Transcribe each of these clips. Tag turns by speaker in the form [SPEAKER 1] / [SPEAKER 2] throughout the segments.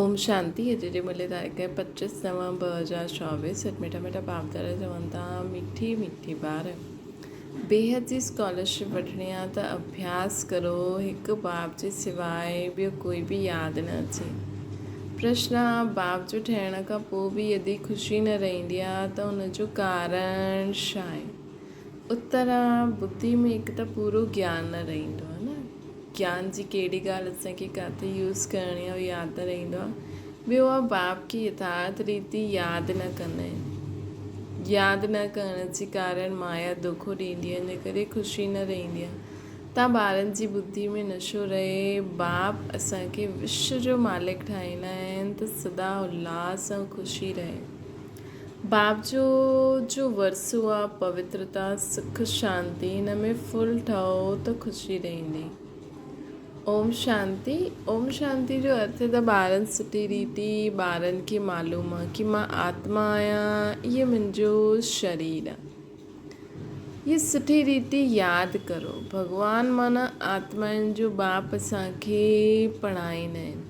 [SPEAKER 1] اوم شانتي اڄ جي ملي تاريخ 25 نو 2024 اڄ مٺا مٺا باپدادا چون ٿا مٺي مٺي ٻار بيحد جي اسڪالرشپ وٺڻي آ ته اڀياس ڪرو هڪ باپ جي سواء ٻيو ڪوئي به ياد نه اچي پرشن آ باپ جو ٺهڻ کان پوء به يدي خوشي نه رهندي آ ته ان جو ڪارڻ ڇا آهي اتر آ ٻڌي ۾ هڪ ته پورو گيان نه رهندو آ نه گيان جي ڪهڙي ڳالهه اسان کي ڪاٿي يوز ڪرڻي آهي اهو ياد نه رهندو آهي. ٻيو آهي باپ کي يٿارٿ ريتي ياد نه ڪندا آهن. ياد نه ڪرڻ جي ڪارڻ مايا دوکو ڏيندي آهي ان ڪري خوشي نه رهندي آهي. تان ٻارن جي ٻڌي ۾ نشو رهي باپ اسان کي وشو جو مالڪ ٺاهيندا آهن ته سدا الهاس ۽ خوشي رهي. باپ جو جو ورثو آ پوترتا سک شانتي هن ۾ فل ٺهو ته خوشي رهندي. اوم شانتي اوم شانتي جو ارٿ ته ٻارن سٺي ريتي ٻارن کي معلوم آ ڪي مان آتما آهيان اهي منهنجو شرير آ اهي سٺي ريتي ياد ڪرو ڀڳوان معنيٰ آتمائن جو باپ اسان کي پڙهائيندا آهن.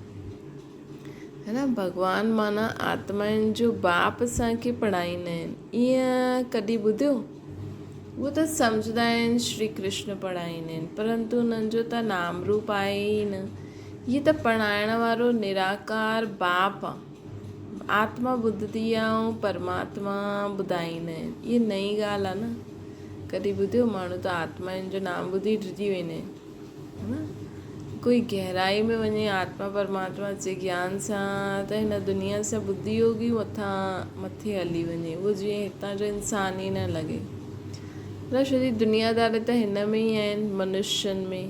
[SPEAKER 1] ها نه ڀڳوان معنيٰ آتمائن جو باپ اسان کي پڙهائيندا آهن ائين ڪڏهن ٻڌيو؟ اهو ته سمجهندا آهن شري ڪرشن پڙهائيندا آهن پرنتو انهن جو ته نام روپ آهي ئي نه هي ته پڙهائڻ وارو نراڪار باپ آ آتما ٻڌندي آ ۽ پرماتما ٻڌائيندا آهن اها نئين ڳالهه آ نه ڪڏهن ٻڌيو ماڻهو ته آتمائن جو نام ٻڌي ڊڄي ويندا آهن نه ڪوئي گهرائي ۾ وڃي آتما پرماتما جي گيان سان ته هن دنيا سان ٻڌي يوگ ئي مٿان مٿي هلي وڃي اهو جيئن هتان جو انسان ئي نه لڳي نه ڇو جي دنياداري ته هن ۾ ئي آهن منشين ۾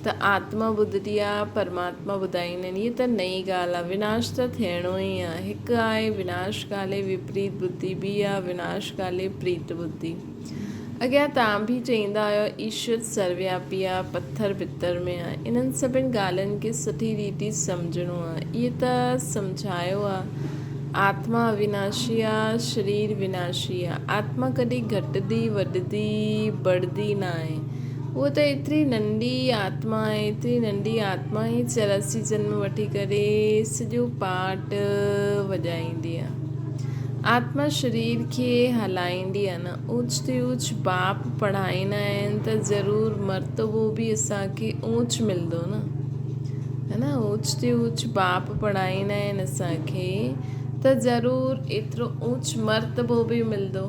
[SPEAKER 1] ته آتما ٻڌندي آ پرماتما ٻڌائيندا آهن هيء ته نئين ڳالهه آ وناش ته ٿيڻو ئي آ هڪ آهي وناش ڪالي وپريت ٻڌي ٻي آ وناش ڪالي پريت ٻڌي. اڳيان توهان به چئيندا آهيو ايشور سروياپي آ، پٿر ڀتر ۾ آ. انهن سڀن ڳالهين کي سٺي ريتي سمجهڻو آ. اهي ته سمجهايو آ. آتما اويناشي آ، شرير وناشي آ. آتما ڪڏهن گهٽدي، وڌدي، بڙهدي ناهي. اهو ته ايتري ننڍي آتما آهي، ايتري ننڍي آتما ئي 84 جنم وٺي ڪري سڄو پاٽ وڄائيندي آ. آتما شرير کي هلائيندي آ نه. اوچ تي اوچ باپ پڙهائيندا آهن ته ضرور مرتبو به اسان کي اوچ ملندو نه. ها نه اوچ تي اوچ باپ پڙهائيندا آهن اسان کي ته ضرور ايترو اوچ مرتبو به ملندو.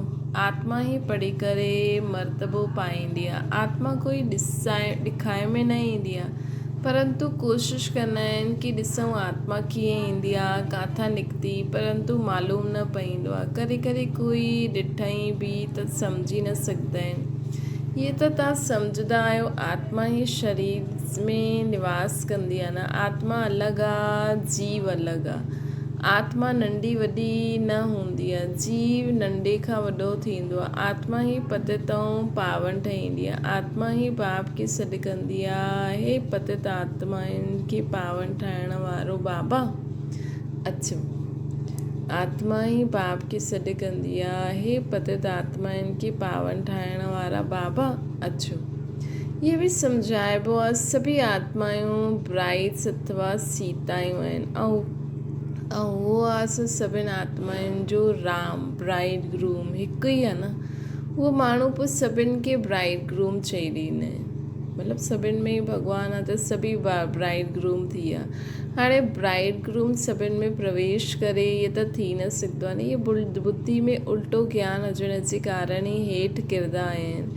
[SPEAKER 1] آتما ئي پڙهي ڪري مرتبو پائيندي آ. آتما ڪوئي ڏسائي ڏکائي ۾ نه ايندي آ. پرنتو ڪوشش ڪندا آهن ڪي ڏسون آتما ڪيئن ايندي آ، ڪاٿان نڪتي، پرنتو معلوم نه پئيندو آ. ڪڏهن ڪڏهن ڪوئي ڏٺائين به ته سمجهي نه سگهندا آهن. هيء ته توهان سمجهندا آهيو آتما ئي شرير ۾ نواس ڪندي آ نه، آتما الڳ آ، جيو الڳ آ. آتما ننڍي وڏي نه هوندي آ، جيو ننڍي کان وڏو ٿيندو آ. آتما ئي پتت ۽ پاون ٺهيندي آ. آتما ئي باپ کي سڏ ڪندي آ، هي پتت آتمائن کي پاون ٺاهڻ وارو بابا، اچ. آتما ئي باپ کي سڏ ڪندي آ، هي پتت آتمائن کي پاون ٺاهڻ وارا بابا، اچو. هيء به سمجهائبو آ، سڀئي آتمائون برائيٽس اٿوا سيتايون آهن ۽ اهو آ اسان سڀن آتمائن جو رام، برائيڊ گروم، هڪ ئي آ نه. اهو ماڻهو پوء سڀن کي برائيڊ گروم چئي ڏيندا آهن. مطلب سڀن ۾ ئي ڀڳوان آ ته سڀئي برائيڊ گروم ٿي ويا. هاڻي برائيڊ گروم سڀن ۾ پرويش ڪري اهي ته ٿي نه سگهندو آ نه. اهي ٻڌي ۾ الٽو گيان هجڻ جي ڪارڻ ئي هيٺ ڪردا آهن.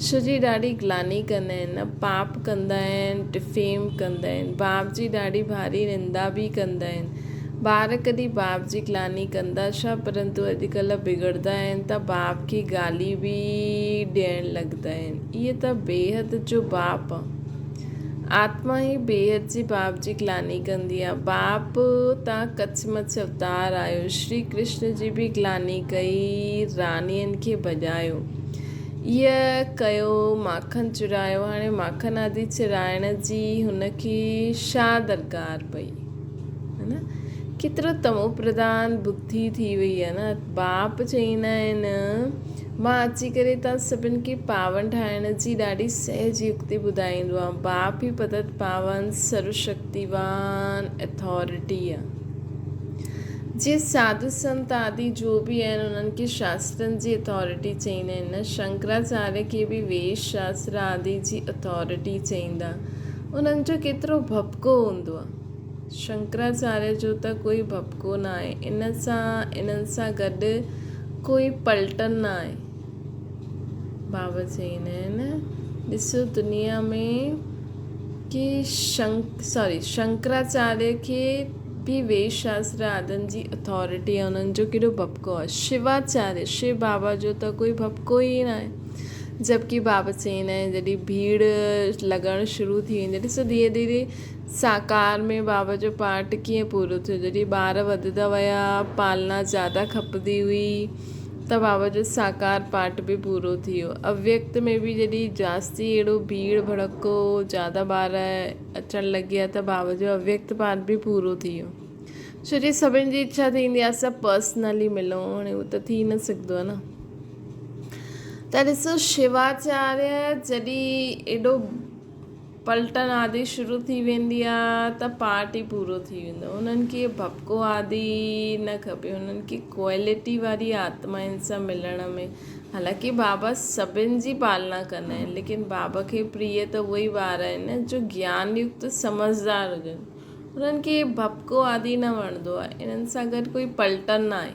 [SPEAKER 1] شو جي ڏاڍي گلاني ڪندا آهن نه پاپ ڪندا آهن، ڊفيم ڪندا آهن. باپ جي ڏاڍي ڀاري نندا به ڪندا آهن. ٻار ڪڏهن باپ جي گلاني ڪندا ڇا؟ پرنتو اڄڪلهه بگڙدا آهن ته باپ کي گالي به ڏيڻ لڳندا آهن. اهي ته بيحد جو باپ آ. آتما ئي بيحد جي باپ جي گلاني ڪندي آ. باپ تان ڪڇ مڇ اوتار آيو. شري ڪرشن جي به گلاني ڪئي، رانين کي ڀڄايو. اهي ڪيو، ماکن چرايو. هاڻي ماکن آدي چرائڻ جي هن کي ڇا درڪار پئي؟ ها نه ڪيترو تمو پرڌان ٻڌي ٿي وئي آهي نه باپ چئيندا آهن مان اچي ڪري توهان سڀن کي پاون ٺاهڻ جي ڏاڍي سهج يڪتي ٻڌائيندو آهيان باپ ئي پتت پاون سرو شڪتيوان اٿارٽي آهي جي ساڌو سنت آدي جو به آهن انهن کي شاسترن جي اٿارٽي چئيندا آهن نه شنڪراچاريه کي به ويد شاستر آدي جي اٿارٽي چئيندا انهن جو ڪيترو ڀڀڪو هوندو آهي شنڪراچاريه جو ته ڪوئي ڀڀڪو نه آهي. ان سان انهن سان گڏ ڪوئي پلٽن نه آهي. بابا چئيندا آهن ڏسو دنيا ۾ ڪي شنڪ سوري شنڪراچاريه کي به ويد شاستر آدن جي اٿارٽي آهي انهن جو ڪيڏو ڀڀڪو آهي. شواچاريه شو بابا جو ته ڪوئي ڀڀڪو ئي نه آهي. جبڪه بابا چئيندا آهن جڏهن ڀيڙ لڳڻ شروع ٿي ويندي ڏسو ڌيري ڌيري ساڪار ۾ بابا جو پارٽ ڪيئن پورو ٿيو؟ جڏهن ٻار وڌندا ويا، پالنا زياده کپندي هئي ته بابا جو ساڪار پارٽ به پورو ٿي ويو. اويڪت ۾ به جڏهن جاستي اهڙو ڀيڙ ڀڙڪو، زياده ٻار اچڻ لڳيا ته بابا جو اويڪت پارٽ به پورو ٿي ويو. ڇو جي سڀن جي اڇا ٿيندي آهي اسان پرسنلي ملون، هاڻي اهو ته ٿي نه سگهندو آهي نه. ته ڏسو شواچاريه جڏهن ايڏو پلٽن آدي شروع ٿي ويندي آ ته پارٽ ئي پورو ٿي ويندو انهن کي ڀڀڪو آدي نه کپي انهن کي ڪوالٽي واري آتمائن سان ملڻ ۾ حالانڪه بابا سڀن جي پالنا ڪندا آهن ليڪن بابا کي پريه ته اهي ئي ٻار آهن نه جو گيان يڪت سمجهدار هجن انهن کي ڀڀڪو آدي نه وڻندو آهي انهن سان گڏ ڪوئي پلٽن نه آهي.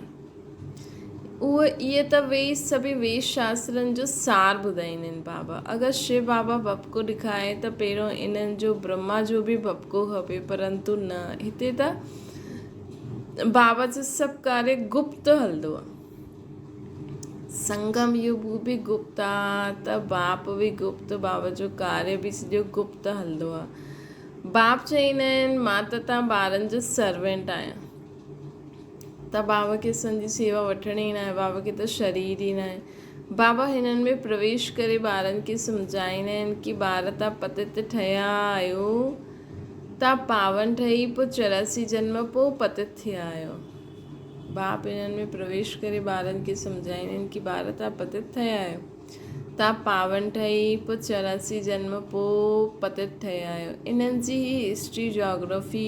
[SPEAKER 1] اهي اهي ته ويئي سڀئي ويد شاسترن جو سار ٻڌائيندا آهن بابا اگر شو بابا ڀڀڪو ڏکائي ته پهريون انهن جو برهما جو به ڀڀڪو کپي پرنتو نه هتي ته بابا جو سڀ ڪاريه گپت هلندو آهي سنگم يگ به گپت آهي ته باپ به گپت بابا جو ڪاريه به سڄو گپت هلندو آهي باپ چئيندا آهن مان ته توهان ٻارن جو سرونٽ آهيان ته بابا کي اسان جي سيوا وٺڻي ئي ناهي، بابا کي ته شرير ئي ناهي. بابا هنن ۾ پرويش ڪري ٻارن کي سمجهائيندا آهن ڪي ٻار تان پتت ٺهيا آهيو، تان پاون ٺهي پوء 84 جنم پوء پتت ٿيا آهيو. باپ هنن ۾ پرويش ڪري ٻارن کي سمجهائيندا آهن ڪي ٻار تان پتت ٺهيا آهيو. تان پاون ٺهي پوء 84 جنم پوء پتت ٺهيا آهيو. انهن جي هي هسٽري جاگرافي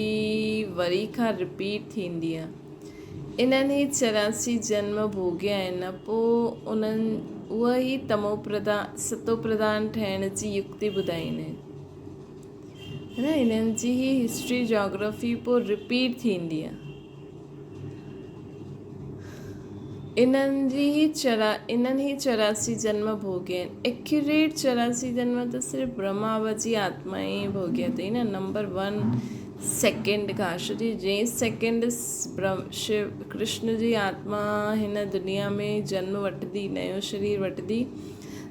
[SPEAKER 1] وري کان رپيٽ ٿيندي آهي. انهن هي 84 جنم ڀوڳيا آهن نه پوء انهن اها ئي تمو پرڌان ستو پرڌان ٺهڻ جي يڪتي ٻڌائيندا آهن. نه انهن جي هي هسٽري جاگرافي پوء رپيٽ ٿيندي آهي. انهن جي هي چرا انهن هي 84 جنم ڀوڳيا آهن. ايڪيوريٽ 84 جنم ته صرف برهما بابا جي آتما ئي ڀوڳيا اٿئي نه نمبر ون سيڪنڊ کان ڇو جي جنهن سيڪنڊ برهم شو ڪرشن جي آتما هن دنيا ۾ جنم وٺندي نيو شرير وٺندي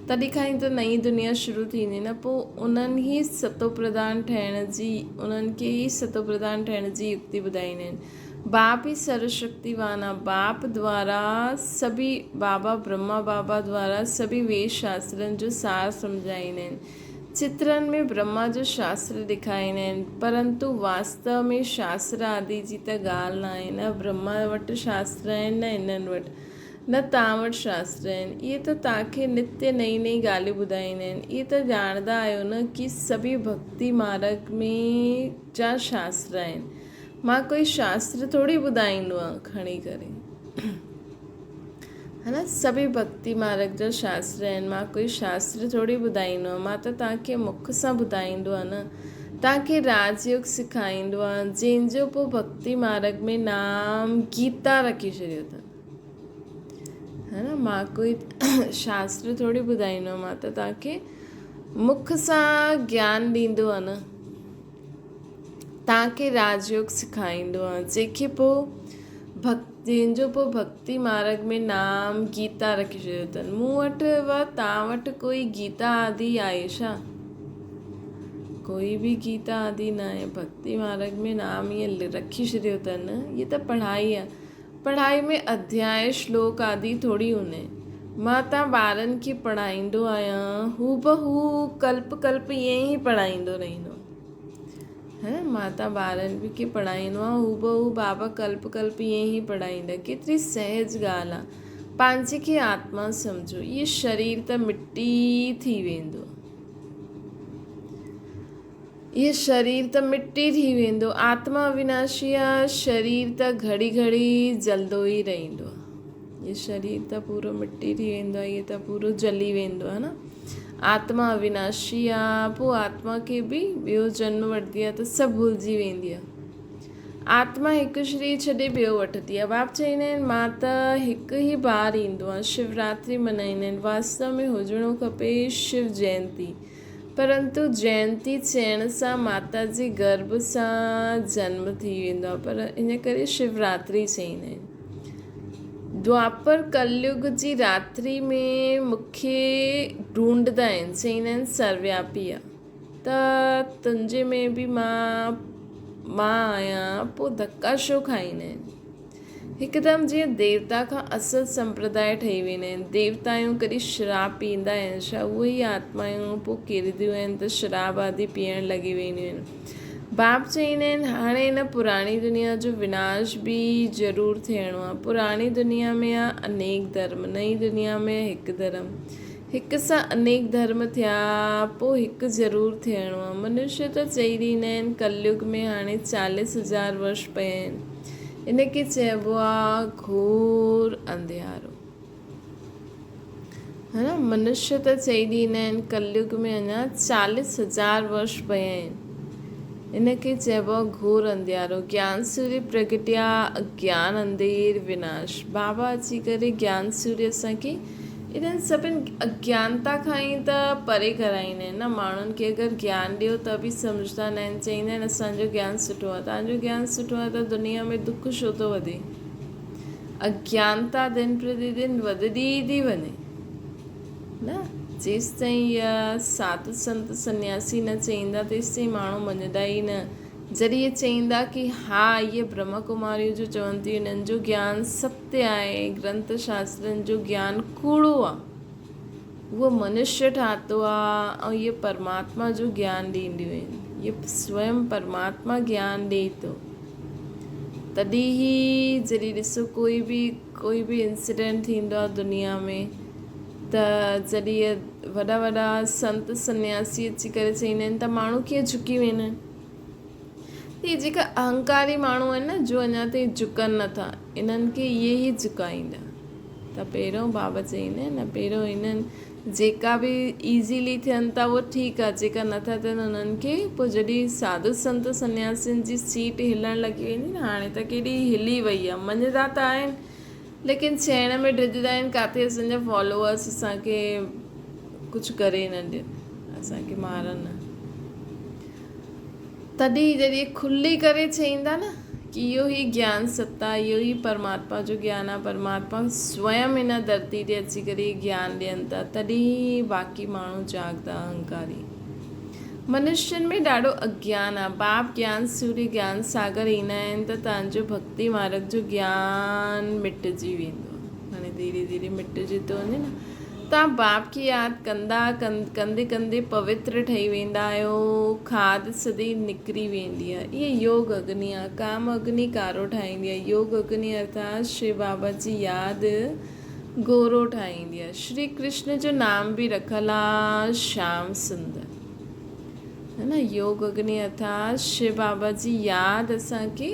[SPEAKER 1] تڏهن کان ئي ته نئين دنيا شروع ٿيندي نه پوء انهن ئي ستو پرڌان ٺهڻ جي انهن کي ئي ستو پرڌان ٺهڻ جي يڪتي ٻڌائيندا آهن. باپ ئي سرو شڪتيوان آ. باپ دوارا سڀي بابا برهما بابا دوارا سڀي ويد شاسترن جو سار سمجهائيندا آهن. چترن ۾ برهما جو شاستر ڏيکاريندا آهن پرنتو واستو ۾ شاستر آدي جي ته ڳالهه ناهي نه برهما وٽ شاستر آهن نه انهن وٽ. نه توهان وٽ شاستر آهن. اهي ته توهان کي نتيه نئين نئين ڳالهيون ٻڌائيندا آهن. اهي ته ڄاڻندا آهيو نه ڪي سڀئي ڀڳتي مارڳ ۾ جا شاستر آهن. مان ڪوئي شاستر ٿوري ٻڌائيندو آهيان کڻي ڪري. ها نه سڀئي ڀڳتي مارڳ جا شاستر آهن. مان ڪوئي شاستر ٿوري ٻڌائيندو آهيان. مان ته توهان کي مک سان ٻڌائيندو آهيان نه. توهان کي راج يوگ سکائيندو آهيان. جنهن جو پوء ڀڳتي مارڳ ۾ نام گيتا رکي ڇڏيو اٿن. ها نه مان ڪوئي شاستر ٿوري ٻڌائيندو آهيان. مان ته توهان کي مک سان گيان ڏيندو آهيان نه. توهان کي راج يوگ سکائيندو آهيان. جنهن کي پوء ڀڪ جنهن جو پوء ڀڳتي مارڳ ۾ نام گيتا رکي ڇڏيو اٿن. مون وٽ و توهان وٽ ڪوئي گيتا آدي آهي ڇا؟ ڪوئي به گيتا آدي نه آهي. ڀڳتي مارڳ ۾ نام ائين رکي ڇڏيو اٿن. هيء ته پڙهائي آهي. پڙهائي ۾ اڌياء، شلوڪ آدي ٿوري هوندا آهن. مان توهان ٻارن کي پڙهائيندو آهيان. هوبهو ڪلپ ڪلپ ائين ئي پڙهائيندو رهندو. هه نه ماتا ٻارن به کي پڙهائيندو آهي هوبهو بابا ڪلپ ڪلپ ائين ئي پڙهائيندا ڪيتري سهج ڳالهه آهي پنهنجي کي آتما سمجهو اهي شرير ته مٽي ٿي ويندو اهي شرير ته مٽي ٿي ويندو آتما اوناشي آهي شرير ته گهڙي گهڙي جلدو ئي رهندو آهي هي شرير ته پورو مٽي ٿي ويندو آهي، هي ته پورو جلي ويندو آهي نه. آتما اويناشي آهي، پوء آتما کي به ٻيو جنم وٺندي آهي ته سڀ ڀلجي ويندي آهي. آتما هڪ شرير ڇڏي ٻيو وٺندي آهي. باپ چئيندا آهن مان ته هڪ ئي بار ايندو آهيان. شوراتري منائيندا آهن. واستو ۾ هجڻو کپي شو جينتي. پرنتو جينتي چئڻ سان ماتا جي گرڀ سان جنم ٿي ويندو آهي پر ان ڪري شوراتري چئيندا آهن. دوآپر ڪليگ جي راتري ۾ مون کي ڍونڍندا آهن چئيندا آهن سروياپي آ ته تنهنجي ۾ به مان مان آهيان پوء ڌڪا ڇو کائيندا آهن. هڪدم جيئن ديوتا کان اصل سمپرداء ٺهي ويندا آهن. ديوتايون ڪڏهن شراب پيئندا آهن ڇا؟ اهي ئي آتمايون پوء ڪرنديون آهن ته شراب آدي پيئڻ لڳي وينديون آهن. باپ چئيندا آهن، هاڻي هن پراڻي دنيا جو وناش به ضرور ٿيڻو آهي. پراڻي دنيا ۾ آهي انيڪ ڌرم، نئين دنيا ۾ آهي هڪ ڌرم. هڪ سان انيڪ ڌرم ٿيا، پوء هڪ ضرور ٿيڻو آهي. منشيه ته چئي ڏيندا آهن، ڪليگ ۾ هاڻي چاليس هزار ورش پيا آهن. ان کي چئبو آ گهور انڌيارو. ها نه منشيه ته چئي ڏيندا آهن ڪليگ ۾ اڃا چاليس هزار ورش پيا آهن. ان کي چئبو آ گهور انڌيارو. گيان سوريه پرگٽيا اگيان انڌير وناش. بابا اچي ڪري گيان سوريه اسان کي انهن سڀن اگيانتا کان ئي ته پري ڪرائيندا آهن نه ماڻهن کي اگر گيان ڏيو ته به سمجهندا نه آهن چئيندا آهن اسان جو گيان سٺو آهي توهان جو گيان سٺو آهي ته دنيا ۾ دک ڇو ٿو وڌي اگيانتا دن پرتي دن وڌندي ئي ٿي وڃي نه جيستائين اها ساڌو سنت سنياسي نه چئيندا تيستائين ماڻهو مڃندا ئي نه جڏهن اهي چئيندا ڪي ها اهي برهما ڪماريون جو چون ٿيون انهن جو گيان ستيه آهي، گرنٿ شاسترن جو گيان ڪوڙو آ، اهو منشيه ٺاتو آ ۽ اهي پرماتما جو گيان ڏينديون آهن، اهي سويم پرماتما گيان ڏئي ٿو. تڏهن ئي جڏهن ڏسو ڪوئي به ڪوئي به انسيڊنٽ ٿيندو آ دنيا ۾ ته جڏهن اهي وڏا وڏا سنت سنياسي اچي ڪري چئيندا آهن ته ماڻهو ڪيئن جهڪي ويندا آهن. هي جيڪا اهنڪاري ماڻهو آهن نه جو اڃا تائين جهڪن نٿا انهن کي اهي ئي جهڪائيندا ته پهريون بابا چئيندا آهن نه پهريون انهن جيڪا به ايزيلي ٿين ٿا اهو ٺيڪ آهي جيڪا نٿا ٿين انهن کي پوء جڏهن ساڌو سنت سنياسين جي سيٽ هلڻ لڳي ويندي نه هاڻي ته ڪيڏي هلي وئي آهي مڃدا ته آهن ليڪن چئڻ ۾ ڊڄندا آهن ڪاٿي اسان جا فالوورس اسان کي ڪجهه ڪري نه ڏين اسان کي مارن نه تڏهن جڏهن کلي ڪري چئيندا نه ڪي اهو ئي گيان ستا اهو ئي پرماتما جو گيان آهي پرماتما سويم هن ڌرتي تي اچي ڪري گيان ڏين ٿا تڏهن ئي باقي ماڻهو جاڳندا اهنڪاري منشين ۾ ڏاڍو اگيان آهي باپ گيان سوري گيان ساگر ايندا آهن ته تان جو ڀڳتي مارگ جو گيان مٽجي ويندو هاڻي ڌيري ڌيري مٽجي ٿو وڃي نه توهان باپ کي ياد ڪندا ڪندي ڪندي پوتر ٺهي ويندا آهيو، کاڌ سڌي نڪري ويندي آهي. اها يوگ اگني آهي. ڪام اگني ڪارو ٺاهيندي آهي. يوگ اگني ارٿات شو بابا جي ياد گورو ٺاهيندي آهي. شري ڪرشن جو نام به رکيل آهي شيام سندر. هي نه يوگ اگني ارٿات شو بابا جي ياد اسان کي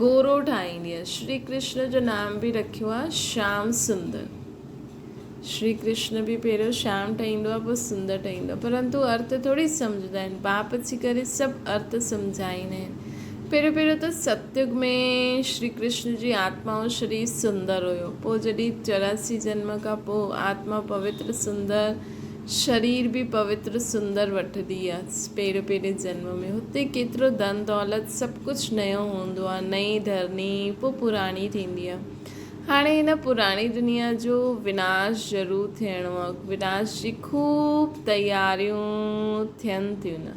[SPEAKER 1] گورو ٺاهيندي آهي. شري ڪرشن جو نام به رکيو آهي شيام سندر. شري ڪرشن به پهريون شيام ٺهيندو آهي پوء سندر ٺهيندو آهي پرنتو ارٿ ٿوري سمجهندا آهن باپ اچي ڪري سڀ ارٿ سمجهائيندا آهن پهريون پهريون ته ستيگ ۾ شري ڪرشن جي آتما جو شرير سندر هيو پوء جڏهن 84 جنم کان پوء آتما پوتر سندر شرير به پوتر سندر وٺندي آهي پهريون پهرين جنم ۾ هتي ڪيترو ڌن دولت سڀ ڪجهه نيو هوندو آهي نئين ڌرڻي پوء پراڻي ٿيندي آهي هاڻي هن پراڻي دنيا جو وناش ضرور ٿيڻو آ. وناش جي خوب تياريون ٿين ٿيون نه.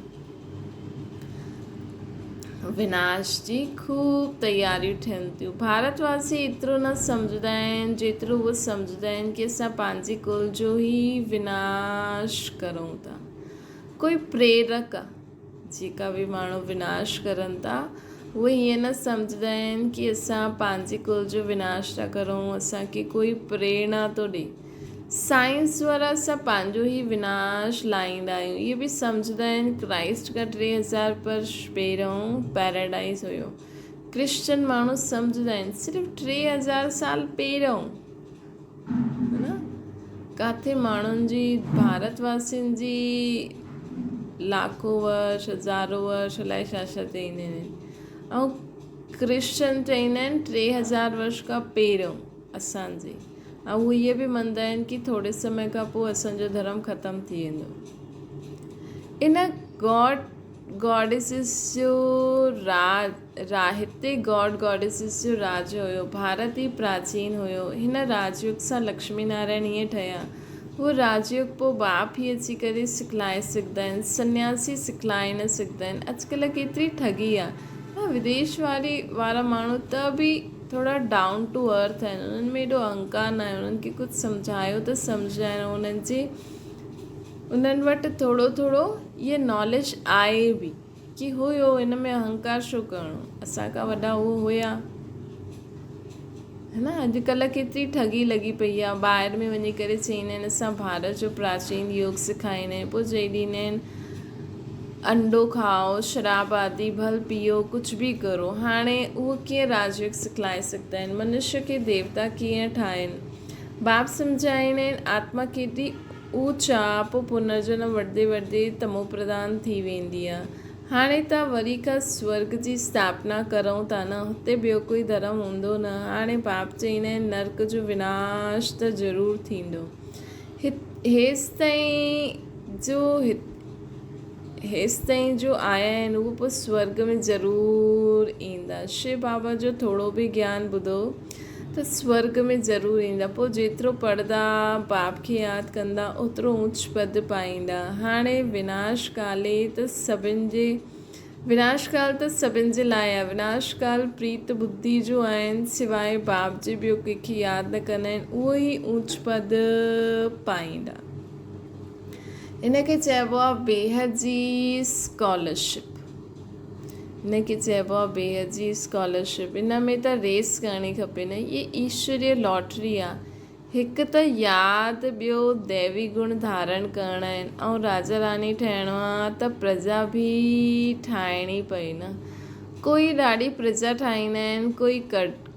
[SPEAKER 1] وناش جي خوب تياريون ٿين ٿيون. ڀارت واسي ايترو نه سمجهندا آهن جيترو هو سمجهندا آهن ڪي اسان پنهنجي ڪل جو ئي وناش ڪرون ٿا. ڪوئي پريرڪ آ. جيڪا به ماڻهو وناش ڪرن ٿا اهي هيئن نه سمجهندا آهن ڪي اسان پنهنجي ڪل جو وناش ٿا ڪرون اسان کي ڪوئي پريرڻا ٿو ڏي سائنس وارا اسان پنهنجو ئي وناش لاهيندا آهيون اهي به سمجهندا آهن ڪرائسٽ کان 3000 ورش پهريون پيراڊائز هيو ڪرسچن ماڻهو سمجهندا آهن صرف 3000 سال پهريون نه ڪاٿي ماڻهن جي ڀارت واسين جي لاکو ورش هزارو ورش الائي ڇا ڇا چئيندا آهن ۽ ڪرسچن چئيندا آهن 3000 ورش کان پهريون اسانجي ۽ هو اهي به مڃدا آهن ڪي ٿوري سمي کان پوء اسانجو ڌرم ختم ٿي ويندو ان گاڊ گاڊيسز جو راڄ هتي گاڊ گاڊيسز جو راڄ هيو. ڀارت ئي پراچين هيو. هن راڄ يگ سان لڪشمي نارائڻ ائين ٺهيا. اهو راڄ يگ پوء باپ ئي اچي ڪري سکلائي سگهندا آهن. سنياسي سکلائي نه سگهندا آهن. اڄڪلهه ڪيتري ٺڳي آهي. ها وديش واري وارا ماڻهو ته به ٿورا ڊائون ٽو ارٿ آهن. انهن ۾ ايڏو اهنڪار ناهي. انهن کي ڪجهه سمجهايو ته سمجهندا آهن. انهن جي انهن وٽ ٿورو ٿورو اها ناليج آهي به ڪي هيو ان ۾ اهنڪار ڇو ڪرڻو اسان کان وڏا اهو هيا هي نه اڄڪلهه ڪيتري ٺڳي لڳي پئي آهي ٻاهر ۾ وڃي ڪري چئيندا آهن اسان ڀارت جو پراچين يوگ سکائيندا آهن پوء چئي ڏيندا آهن انڊو کائو شراب آدي ڀل پيئو ڪجهه به ڪرو هاڻي اهو ڪيئن راجيوگ سکلائي سگهندا آهن منشيه کي ديوتا ڪيئن ٺاهين باپ سمجهائيندا آهن آتما ڪيڏي اوچ آ، پوء پنرجنم وٺندي وٺندي تموپرڌان ٿي ويندي آ. هاڻي تان وري کان سورڳ جي اسٿاپنا ڪرئون ٿا نه، هتي ٻيو ڪوئي ڌرم هوندو نه. هاڻي باپ چئيندا آهن نرڪ جو وناش ته ضرور ٿيندو. هيستائين جو هيستائين جو آيا آهن اهي پوء سورڳ ۾ ضرور ايندا. شو بابا جو ٿورو به گيان ٻڌو ته سورڳ ۾ ضرور ايندا. پوء جيترو پڙهندا، باپ کي ياد ڪندا، اوترو اوچ پد پائيندا. هاڻي وناش ڪالي ته سڀن جي وناش ڪال ته سڀن جي لاء آهي. وناش ڪال پريت ٻڌي جو آهن، سواء باپ جي ٻيو ڪنهن کي ياد نه ڪندا آهن، اهو ئي اوچ پد پائيندا. ان کي چئبو آهي بيحد جي اسڪالرشپ. هن کي چئبو آهي بيحد جي اسڪالرشپ. ان ۾ ته ريس ڪرڻي کپي نه. هيء ايشوريه لاٽري آهي. هڪ ته ياد ٻيو ديوي گڻ ڌارڻ ڪرڻا آهن ۽ راجا راڻي ٺهڻو آهي ته پرجا به ٺاهڻي پئي نه. ڪوئي ڏاڍي پرجا ٺاهيندا آهن ڪوئي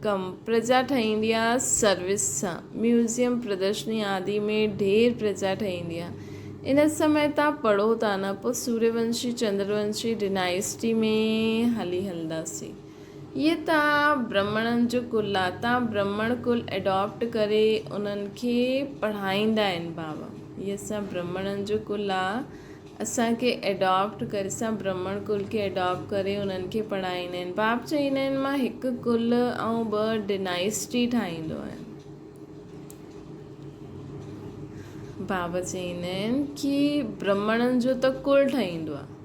[SPEAKER 1] ڪم. پرجا ٺهيندي آهي سروس سان. ميوزيم، پردرشني آدي ۾ ڍير پرجا ٺهيندي آهي. ان سمي تان پڙهو ٿا نه پوء سوريونشي چندرونشي ڊنائسٽي ۾ هلي هلنداسين. هيء تان برهمڻن جو ڪل آ. تان برهمڻ ڪل ايڊاپٽ ڪري انهن کي پڙهائيندا آهن بابا. هيء اسان برهمڻن جو ڪل آ. اسان کي ايڊاپٽ ڪري اسان برهمڻ ڪل کي ايڊاپٽ ڪري انهن کي پڙهائيندا آهن. باب چئيندا آهن مان هڪ ڪل ۽ ٻه ڊنائسٽي ٺاهيندو آهيان. بابا چئيندا آهن ڪي برهمڻن جو ته ڪل ٺهيندو آهي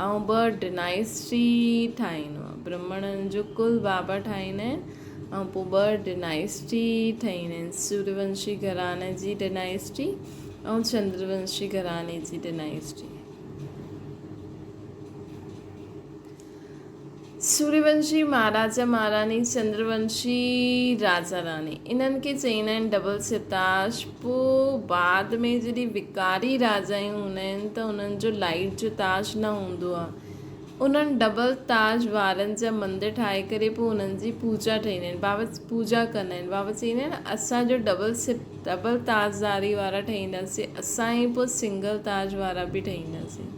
[SPEAKER 1] ۽ ٻه ڊنائسٽي ٺاهيندو آهي برهمڻن جو ڪل بابا ٺاهيندا آهن ۽ پوء ٻه ڊنائسٽي ٺاهيندا آهن سوريونشي گهراڻي جي ڊنائسٽي ۽ چندرونشي گهراڻي جي ڊنائسٽي. سوريونشي مهاراجا مهاراڻي، چندرونشي راجا راڻي انهن کي چئيندا آهن ڊبل ستاش پوء بعد ۾ جڏهن وڪاري راجائون هوندا آهن ته انهن جو لائيٽ جو تاج نه هوندو آهي انهن ڊبل تاج وارن جا مندر ٺاهي ڪري پوء انهن جي پوڄا ٺاهيندا آهن بابا پوڄا ڪندا آهن بابا چئيندا آهن اسان جو ڊبل ڊبل تاجداري وارا ٺاهينداسين اسان ئي پوء سنگل تاج وارا به ٺاهينداسين.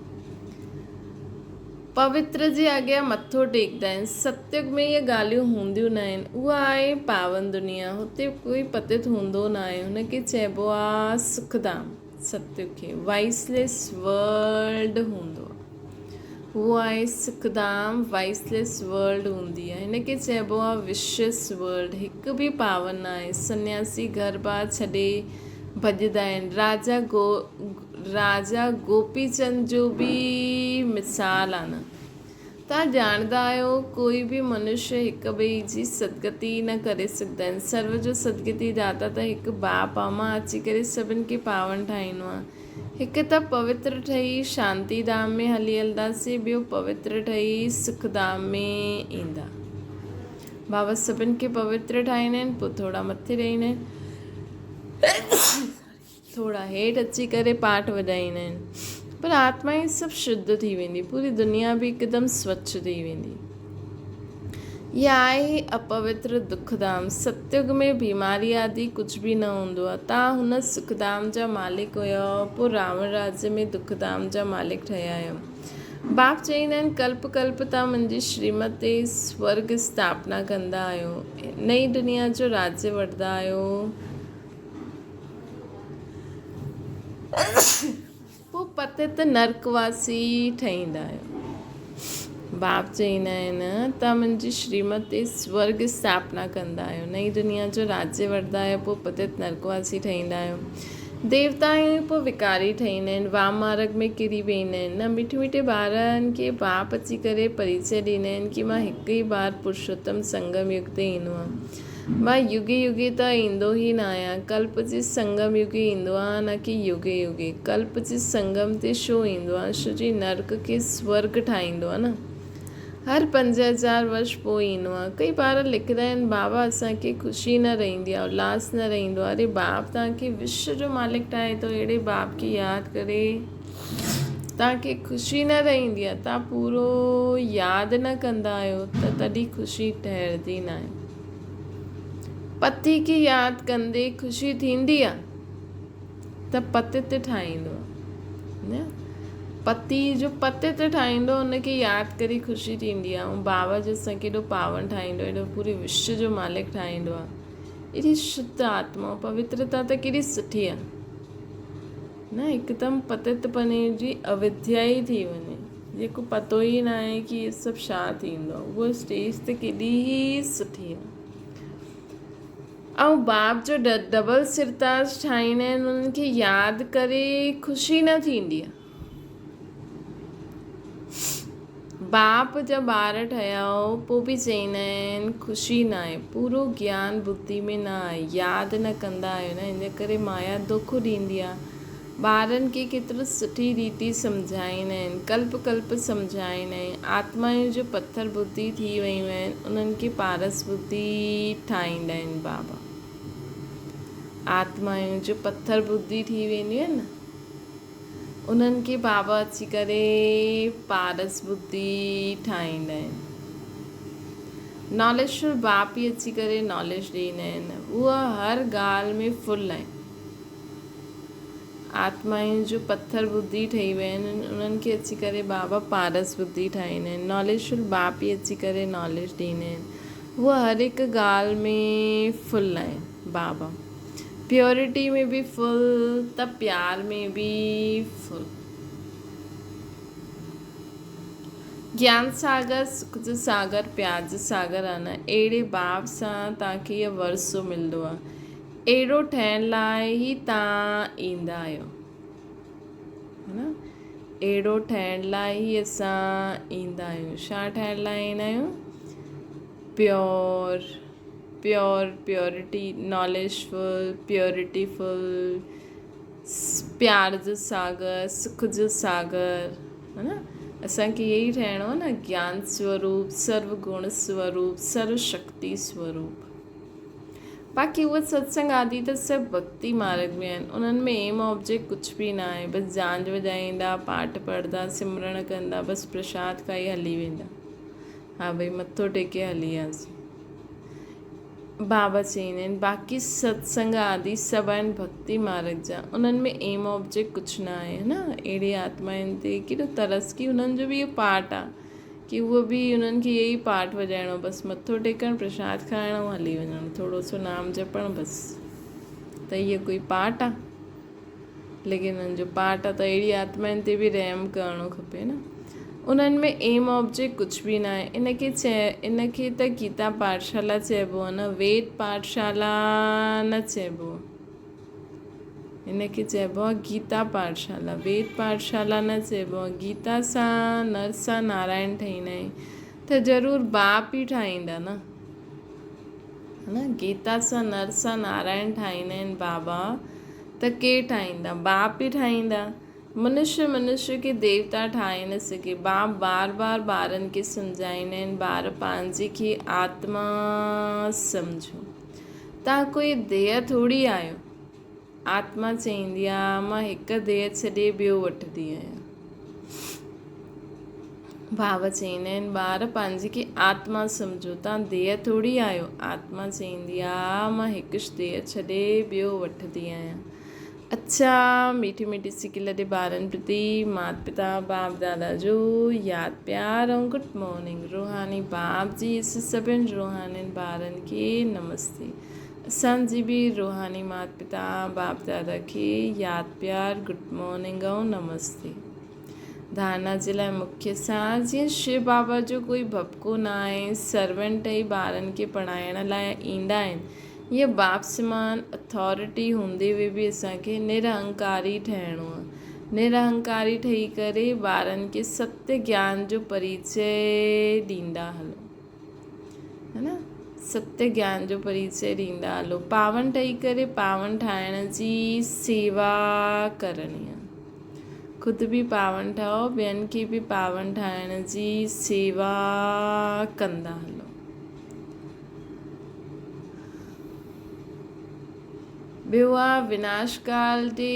[SPEAKER 1] پوتر جي اڳيان مٿو ٽيڪدا آهن. ستيگ ۾ اهي ڳالهيون هونديون ناهن. اها آهي پاون دنيا. هتي ڪوئي پتيت هوندو ناهي. هن کي چئبو آهي سکڌام. ستيگ کي وائسليس ورلڊ هوندو آهي. اهو آهي سکڌام وائسليس ورلڊ هوندي آهي. هن کي چئبو آهي وشيس ورلڊ. هڪ به پاون ناهي. سنياسي گهر بار ڇڏي ڀڄندا آهن. راجا گو راجا گوپي چند جو به مثال آ نه. توهان ڄاڻندا آهيو ڪوئي به منشيه هڪ ٻئي جي سدگتي نه ڪري سگهندا آهن. سرو جو سدگتي داتا ته هڪ باپ آ. مان اچي ڪري سڀن کي پاون ٺاهيندو آهيان. هڪ ته پوتر ٺهي شانتي ڌام ۾ هلي هلنداسين، ٻيو پوتر ٺهي سک ڌام ۾ ايندا. بابا سڀن کي پوتر ٺاهيندا آهن، پوء ٿورا مٿي رهندا آهن، ٿورا هيٺ اچي ڪري پاٺ وڄائيندا آهن. پر آتما ئي سڀ شڌ ٿي ويندي، پوري دنيا به هڪدم سوڇ ٿي ويندي. اها آهي اپوتر دک ڌام. ستيگ ۾ بيماري آدي ڪجهه به نه هوندو آهي. توهان هن سک ڌام جا مالڪ هيؤ، پوء راوڻ راجيه ۾ دک ڌام جا مالڪ ٺهيا آهيو. باپ چئيندا آهن، ڪلپ ڪلپ توهان منهنجي شريمت تي سورڳ اسٿاپنا ڪندا آهيو. نئين دنيا جو راجيه وٺندا آهيو. پوء پتت نرڪ واسي ٺهيندا آهيو. باپ چئيندا آهن ته منهنجي شريمت تي سورڳ اسٿاپنا ڪندا آهيو، نئين دنيا جو راجيه وٺندا آهيو، پوء پتت نرڪ واسي ٺهيندا آهيو. ديوتا آهيون ئي پوء وڪاري ٺهيندا آهن، وام مارڳ ۾ ڪري ويندا آهن. نه مٺي مٺي ٻارن کي باپ اچي ڪري پريچي ڏيندا آهن ڪي مان هڪ ئي بار پرشوتم سنگم يگ تي ايندو آهيان. مان يگي يگي ته ايندو ئي نه آهيان. ڪلپ جي سنگم يگي ايندو آهيان نه ڪي يگي يگي. ڪلپ جي سنگم تي ڇو ايندو آهيان؟ ڇو جي نرڪ کي سورڳ ٺاهيندو آهي نه. هر 5000 ورش پوء ايندو آهيان. ڪئي ٻار لکندا آهن بابا اسان کي خوشي نه رهندي آهي، الاس نه رهندو آهي. اري باپ توهان کي وشو جو مالڪ ٺاهي ٿو، اهڙي باپ کي ياد ڪري توهان کي خوشي نه رهندي آهي. توهان پورو ياد نه ڪندا آهيو ته تڏهن خوشي ٺهرندي ناهي. پتي کي ياد ڪندي خوشي ٿيندي آهي ته پتت ٺاهيندو آهي نه پتي جو پتت ٺاهيندو ان کي ياد ڪري خوشي ٿيندي آهي ۽ بابا جو اسان کي ايڏو پاون ٺاهيندو ايڏو پوري وشو جو مالڪ ٺاهيندو آهي ايڏي شڌ آتما پوترتا ته ڪيڏي سٺي آهي نه هڪدم پتت پني جي اوڌيا ئي ٿي وڃي جيڪو پتو ئي ناهي ڪي هي سڀ ڇا ٿيندو آهي اها اسٽيج ته ڪيڏي ئي سٺي آهي ۽ باپ جو ڊبل سرتاج ٺاهيندا آهن انهن کي ياد ڪري خوشي نه ٿيندي آهي باپ جا ٻار ٺهيا هو پوء به چئيندا آهن خوشي ناهي پورو گيان ٻڌي ۾ نه آهي ياد نه ڪندا آهيو نه ان ڪري مايا دوکو ڏيندي آهي ٻارن کي ڪيترو سٺي ريتي سمجهائيندا آهن ڪلپ ڪلپ سمجهائيندا آهن آتمائن جو پٿر ٻڌي ٿي ويون آهن انهن کي پارس ٻڌي ٺاهيندا آهن بابا آتمائن جو پٿر ٻڌي ٿي وينديون آهن نه انهن کي بابا اچي ڪري پارس ٻڌي ٺاهيندا آهن. ناليجفل باپ ئي اچي ڪري ناليج ڏيندا آهن. اها هر ڳالهه ۾ فل آهن. آتمائن جو پٿر ٻڌي ٺهي ويا آهن. انهن کي اچي ڪري بابا پارس ٻڌي ٺاهيندا آهن. ناليجفل باپ ئي اچي ڪري ناليج ڏيندا آهن. اها هر هڪ ڳالهه ۾ فل آهن بابا. پيورٽي ۾ به فل ته پيار ۾ به فل. گيان ساگر، سک جو ساگر، پيار جو ساگر آ نه، اهڙي باپ سان توهان کي اهو ورثو ملندو آ. اهڙو ٺهڻ لاء ئي توهان ايندا آهيو. نه اهڙو ٺهڻ لاء ئي اسان ايندا آهيون. ڇا ٺهڻ لاء ايندا آهيون؟ Pure pure purity knowledgeful purityful پيار جو ساگر سک جو ساگر ها نه اسان کي اهي ئي ٺهڻو آهي نه گيان سوروپ سرو گڻ سوروپ سرو شڪتي سوروپ باقي اهي ستسنگ آدي ته سڀ ڀڪتي مارگ ۾ آهن انهن ۾ ايم آبجيڪٽ ڪجهه به نه آهي بس جانج وڄائيندا پاٺ پڙهندا سمرڻ ڪندا بس پرشاد کائي هلي ويندا ها ڀئي مٿو ٽيڪي هلي آياسين. بابا چئيندا آهن باقي ستسنگ آدي سڀ آهن ڀڳتي مارگ جا انهن ۾ ايم آبجيڪٽ ڪجهه نه آهي نه اهڙي آتمائن تي ڪيڏو ترس ڪي انهن جو به اهو پارٽ آهي ڪي اهو به انهن کي اهو ئي پارٽ وڄائڻو بس مٿو ٽيڪڻ پرشاد کائڻ ۽ هلي وڃڻ ٿورو سو نام جپڻ بس ته اهو ڪوئي پارٽ آهي ليڪن انهن جو پارٽ آ ته اهڙي آتمائن تي به رحم ڪرڻو کپي نه. انهن ۾ ايم آبجيڪٽ ڪجهه به ناهي. ان کي ان کي ته گيتا پاٺشالا چئبو آ نه ويد پاٺشالا نه چئبو آ. ان کي چئبو آ گيتا پاٺشالا ويد پاٺشالا نه چئبو آ. گيتا سان نر سان نارائڻ ٺهيندا آهن ته ضرور باپ ئي ٺاهيندا نه. نه گيتا سان نر سان نارائڻ ٺاهيندا آهن بابا ته ڪير ٺاهيندا؟ باپ ئي ٺاهيندا. منشي منشي کي ديوتا ٺاهي نه سگهي. باپ بار بار ٻارن کي سمجهائيندا آهن، ٻار پنهنجي کي آتما سمجهو. توهان ڪوئي ديهه ٿوري آهيو. آتما چئيندي آهي، مان هڪ ديهه ڇڏي ٻيو وٺندي آهيان. ڀاء چئيندا آهن، ٻار پنهنجي کي آتما سمجهو، توهان ديهه ٿوري آهيو. آتما چئيندي آهي، مان هڪ ديهه ڇڏي ٻيو وٺندي آهيان. اڇا ميٺي ميٺي سڪي لڏي ٻارن پرتي مات پتا باپ دادا جو ياد پيار ۽ گڊ مارننگ روحاني باپ جي اس سڀن روحانين ٻارن کي نمستي اسان جي به روحاني مات پتا باپ دادا کي ياد پيار گڊ مارننگ ۽ نمستي ڌارنا جي لاء مکيه سان جيئن شو بابا جو ڪوئي ڀڀڪو نه آهي سرونٽ ئي ٻارن کي پڙهائڻ لاء ايندا آهن هيء باپ سمان اٿارٽي هوندي به به اسان کي نرهنڪاري ٺهڻو آهي. نرهنڪاري ٺهي ڪري ٻارن کي ستيه گيان جو پريچي ڏيندا هلو. هي نه؟ ستيه گيان جو پريچي ڏيندا هلو. پاون ٺهي ڪري پاون ٺاهڻ جي سيوا ڪرڻي آهي. خود به پاون ٺاهو، ٻين کي به پاون ٺاهڻ جي سيوا ڪندا هلو. ٻيو آ وناش ڪال جي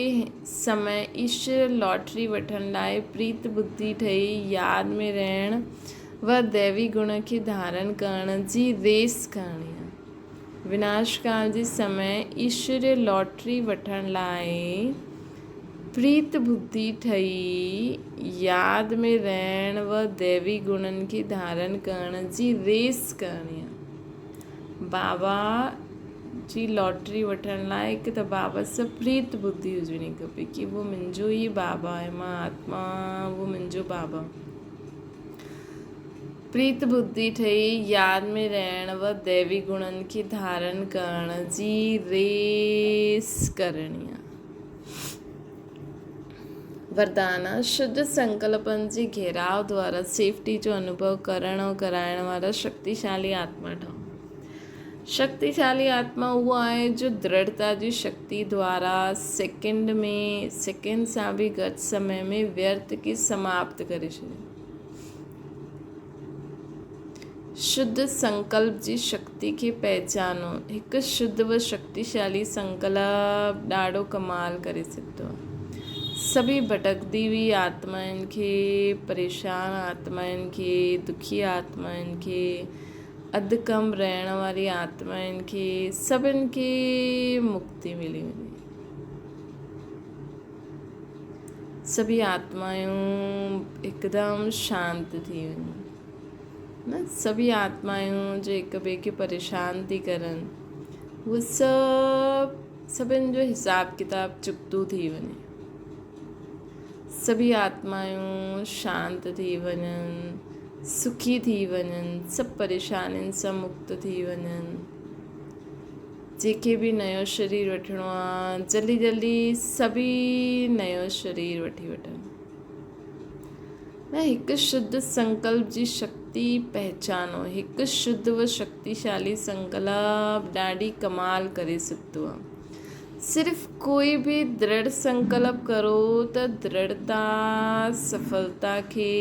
[SPEAKER 1] سمي ايشور لاٽري وٺڻ لاء پريت ٻڌي ٺهي ياد ۾ رهڻ و ديوي گڻ کي ڌارڻ ڪرڻ جي ريس ڪرڻي آ. وناش ڪال جي سمي ايشوري لاٽري وٺڻ لاء پريت ٻڌي ٺهي ياد ۾ رهڻ و ديوي گڻن کي ڌارڻ ڪرڻ جي ريس ڪرڻي آ. بابا جي لاٽري وٺڻ لاء هڪ ته بابا سان پريت ٻڌي هجڻي کپي ڪي اهو منهنجو ئي بابا آهي مان آتما اهو منهنجو بابا پريت ٻڌي ٺهي ياد ۾ رهڻ و ديوي گڻن کي ڌارڻ ڪرڻ جي ريس ڪرڻي آهي. وردانا، شڌ سنڪلپن جي گهيراء دوارا سيفٽي جو انوڀو ڪرڻ ۽ ڪرائڻ وارا شڪتيشالي آتما ٺهو. شڪتيشالي آتما اهو آهي جو درڙتا جي شڪتي دوارا سيڪنڊ ۾ سيڪنڊ سان به گهٽ سمي ۾ ويرٿ کي سماپت ڪري ڇڏي. شڌ سنڪلپ جي شڪتي کي پهچانو. هڪ شڌ و شڪتيشالي سنڪلپ ڏاڍو ڪمال ڪري سگهندو آهي. سڀئي ڀٽڪندي هئي آتمائن کي، پريشان آتمائن کي، دکي آتمائن کي، اڌ ڪم رهڻ واري آتمائن کي، سڀن کي مڪتي ملي وڃي. سڀئي آتمائون هڪدم شانت ٿي وڃن. نه سڀئي آتمائون جو هڪ ٻئي کي پريشان ٿي ڪرن اهي سڀ سڀن جو حساب ڪتاب چڪتو ٿي وڃي. سڀئي آتمائون شانت ٿي وڃن، سکي ٿي وڃن، سڀ پريشانين سان مڪت ٿي وڃن. جنهن کي به نيو شرير وٺڻو آ جلدي جلدي سڀئي نيو شرير وٺي وٺن. نه هڪ شڌ سنڪلپ جي شڪتي پهچانو. هڪ شڌ و شڪتيشالي سنڪلپ ڏاڍي ڪمال ڪري سگهندو آ. صرف ڪوئي به درڙ سنڪلپ ڪرو ته درڙتا سڦلتا کي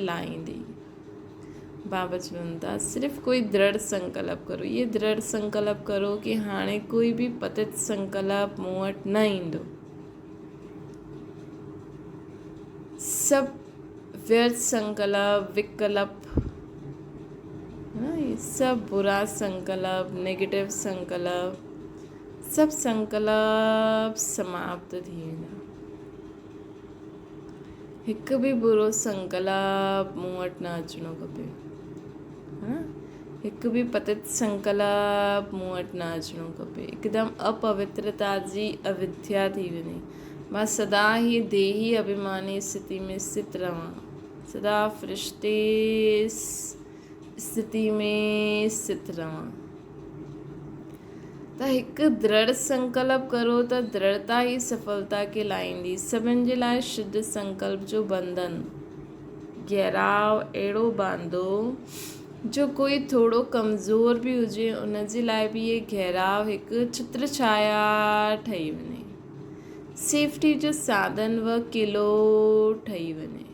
[SPEAKER 1] لائيندي. بابا چون ٿا صرف ڪوئي درڙ سنڪلپ ڪرو. اهي درڙ سنڪلپ ڪرو ڪي هاڻي ڪوئي به پتت سنڪلپ مون وٽ نه ايندو. سڀ ويرٿ سنڪلپ، وڪلپ، سڀ برا سنڪلپ، نيگيٽو سنڪلپ، سڀ سنڪلپ سماپت ٿي ويندا. هڪ به برو سنڪلپ مون وٽ نه اچڻو کپي. هڪ به پتت سنڪلپ مون وٽ نه اچڻو کپي. هڪدم اپوترتا جي اوڌيا ٿي وڃي. مان سدا ئي ديهي اڀيماني اسٿتي ۾ اسٿت رهان. سدا فرشتي اسٿتي ۾ اسٿت رهان. ته هڪ درڙ سنڪلپ ڪرو ته درڙتا ئي سڦلتا کي لائيندي. سڀن جي لاء شڌ سنڪلپ جو بنڌن، گهيراء، اهڙو باندو جو ڪوئي ٿورو ڪمزور به هجي ان جي لاء به اهي گهيراء هڪ ڇتر ڇايا ٺهي وڃي. سيفٽي جو ساڌن و قلعو ٺهي وڃي.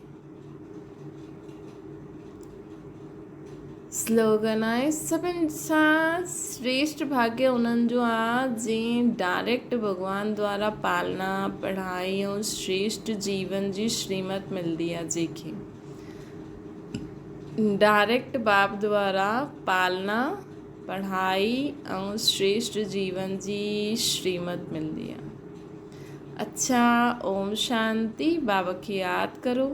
[SPEAKER 1] سلوگن آهي سڀن سان شريشٽ ڀاگيه انهن جو آ جنهن ڊائريڪٽ ڀڳوان دوارا پالنا، پڙهائي ۽ شريشٽ جيون جي شريمت ملدي آ جنهن کي ڊائريڪٽ باپ دوارا پالنا، پڙهائي ۽ شريشٽ جيون جي شريمت ملدي آ. اڇا اوم شانتي بابا کي ياد ڪرو.